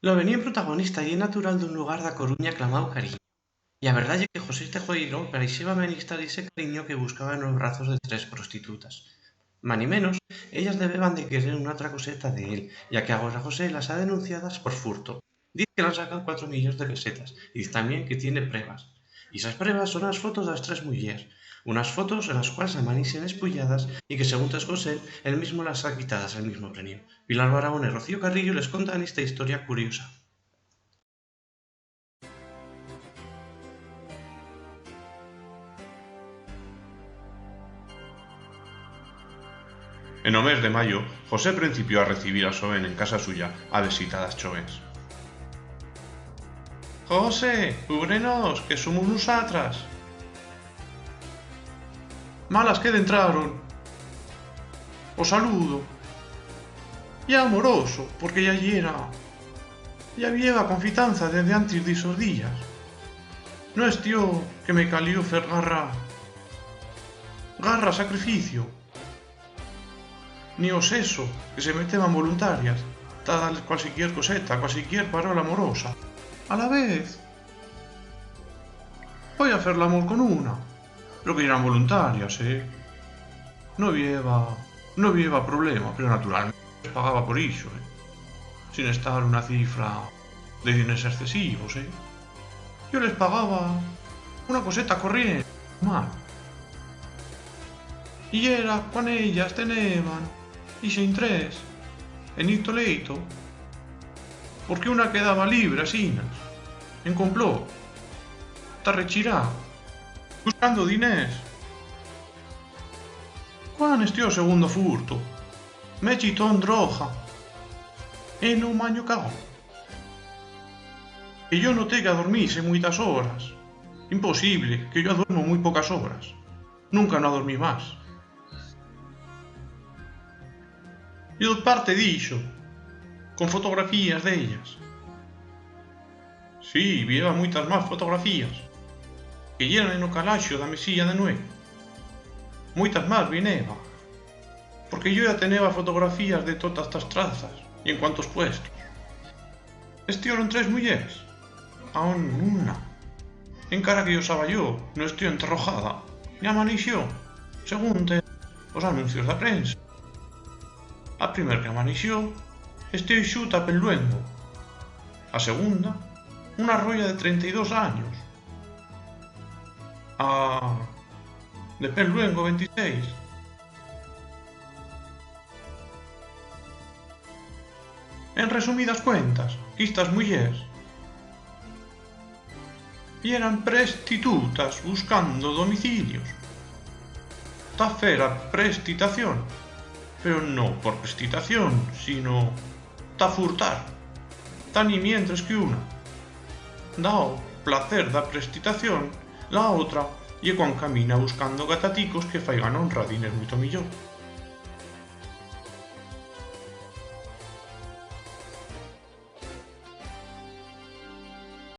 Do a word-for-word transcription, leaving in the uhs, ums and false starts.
Lo venir protagonista ye natural d'un lugar d'a Coruña clamau Cariño. Y a verdat ye que José Tejoeiro pareixeba menistar ixe carinyo que buscaba en los brazos de tres prostitutas. Manimenos, ellas debeban de querer una atra coseta de él, ya que agora José las ha denunciadas por furto. Diz que l'han sacau cuatro millons de pesetas, y diz tamién que tiene prebas. Y esas prebas son as fotos d'as tres mullers, unas fotos en las cuals amaneixen espulladas y que, según José, él mismo las ha quitadas el mismo plenio. Pilar Barahona y Rocío Carrillo les contan esta historia curiosa. En o mes de mayo, José prencipió a recibir a soven en casa suya, a vesitar as chóvens. «José, úbrenos, que somos nusatras.» Malas que dentraron. O saludo. Ye amoroso, porque ya yera. Ya i heba confitanza desde antis d'ixos días. No estió que me calió fer garra. Garra, sacrificio. Ni o sexo, que se meteban voluntarias, ta dar-les cualsiquier coseta, cualsiquier parola amorosa. Alavez, podía fer l'amor con una, pero que yeran voluntarias, eh? No i heba, no i heba problema, pero naturalmente les pagaba por ixo, eh? Sin estar una cifra de diners excesivos, eh? Yo les pagaba una coseta corriente, normal. Y yera cuan ellas teneban ixe interés en ir ta o leito, porque una quedaba libre asinas, en complot, ta rechirar, buscando diners. Cuan estió o segundo furto, me chitón droga en o manyo cagón. Que yo no tenga dormir-se muitas horas. Imposible, que yo aduermo muit pocas horas. Nunca no adormí mas. Yo parte d'ixo, con fotografías d'ellas. Sí, i heba muitas mas fotografías, que yeran en o calaixo d'a mesilla de nuet. Muitas mas i heba, porque yo ya teneba fotografías de totas tas trazas y en cuantos puestos. Estioron tres mullers, aón una. Encara que yo saba yo, no estió enterrojada, y amaneixió, según te os anuncios d'a prensa. A primer que amaneixió, estió ixuta pel luengo. A segunda, una roya de trenta y dos anyos. A de pel luengo, ventiseis. En resumidas cuentas, qu'istas mullers yeran prestitutas buscando domicilios ta fer a prestitación, pero no por prestitación, sino ta furtar, ta ni mientres que una, dao placer d'a prestitación, la otra ye cuan camina buscando gataticos que faigan honra, diners muito millor.